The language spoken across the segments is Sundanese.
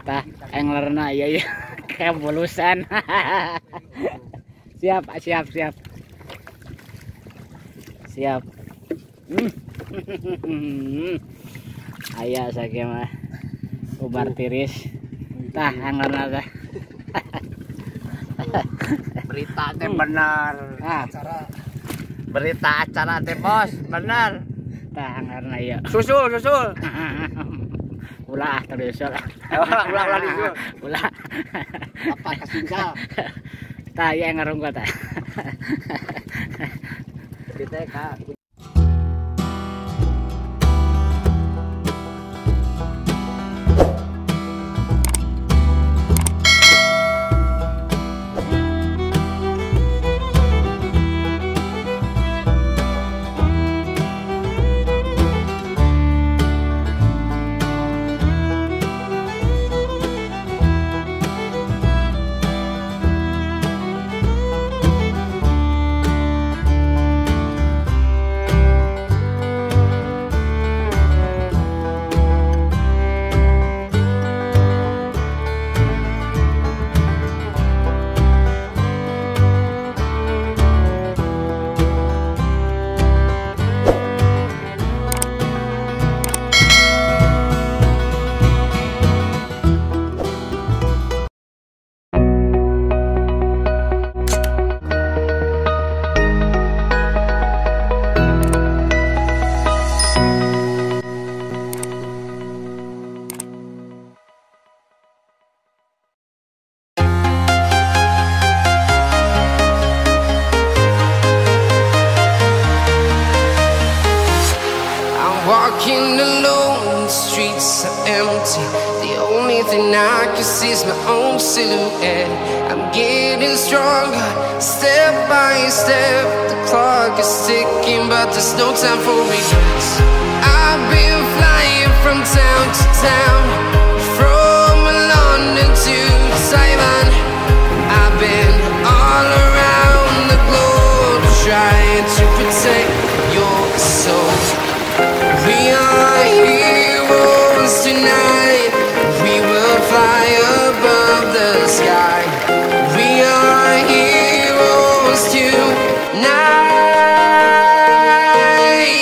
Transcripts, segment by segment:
Tah anglerna iya iya kebulusan. Siap siap siap. Siap. Aya sakieu mah. Ubar tiris. Tah anglerna teh. Berita teh benar. Acara. Berita acara teh bos, benar. Tah anglerna ieu. Susul susul. Ulah terus ulah. Ulah ulah disusul. Ulah. Apa kasingkal? Tah ieu ngarungkot tah. Kita ka walking alone, the streets are empty. The only thing I can see is my own silhouette. I'm getting stronger, step by step. The clock is ticking, but there's no time for regrets. I've been flying from town to town, from London to Taiwan. I've been all around the globe, trying to protect your soul. We are heroes tonight. We will fly above the sky. We are heroes tonight.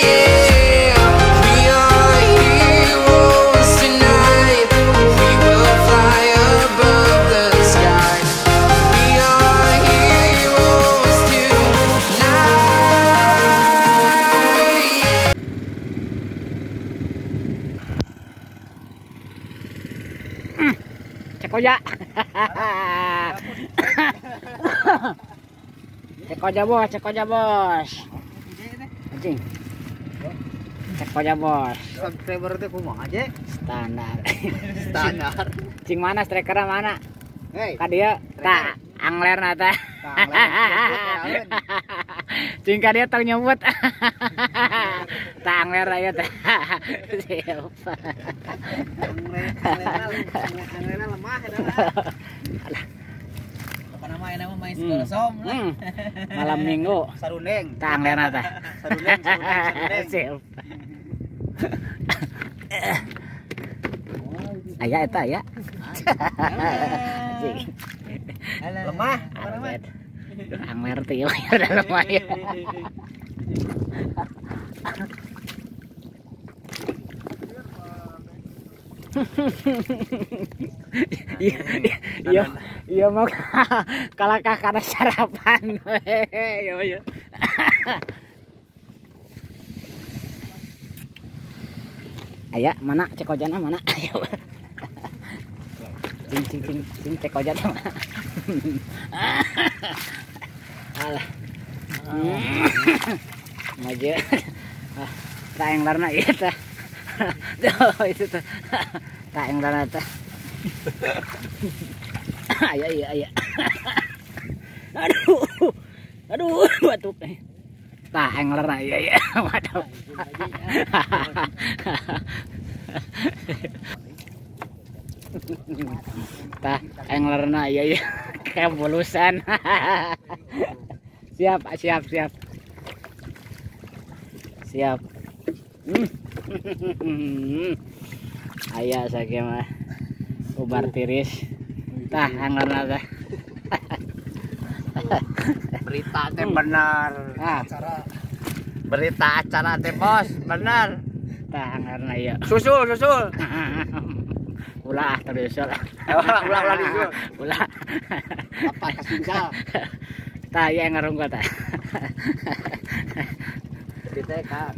Yeah. We are heroes tonight. We will fly above the sky. We are heroes tonight. Cekoja. Cekoja bos, cekoja bos. Anjing. Cekoja bos. Subscriber teh kumaha aja? Standar. Standar. Cing mana strikerna mana? Hei. Ka dieu tah anglerna tah. Cing ka dieu tong nyebut. Tah angler aya tah. Siap. Anglerna lemah eta. Alah. Apa nama enak mah main segala som lah. Malam Minggu. Sarundeng. Tah anglerna tah. Sarundeng, sarundeng, sarundeng. Siap. Aya eta aya. Lemah, apa nama? Angler teh udah lemah ya. Iya, iya, iya mau kalakah karena sarapan. Iya, iya. Aya mana cekojana mana? Ayo. Cing cing cing cing cekojana mana? Alah. Maju. Tah anglerna ieu tah. Tuh itu tuh. Tah anglerna tah. Aya iya aya. Aduh. Aduh, batuk. Tah anglerna iya iya. Waduh. Tah anglerna iya iya. Kebulusan. Siap siap siap. Siap. Aya sakieu mah. Ubar tiris. Tah anglerna teh. Berita teh benar. Acara. Berita acara teh bos, benar. Tah anglerna ieu. Susul, susul. Ulah terus ulah. Ulah ulah disusul. Ulah. Apa kasingkal. Tah ieu ngarungkot tah. Berita ka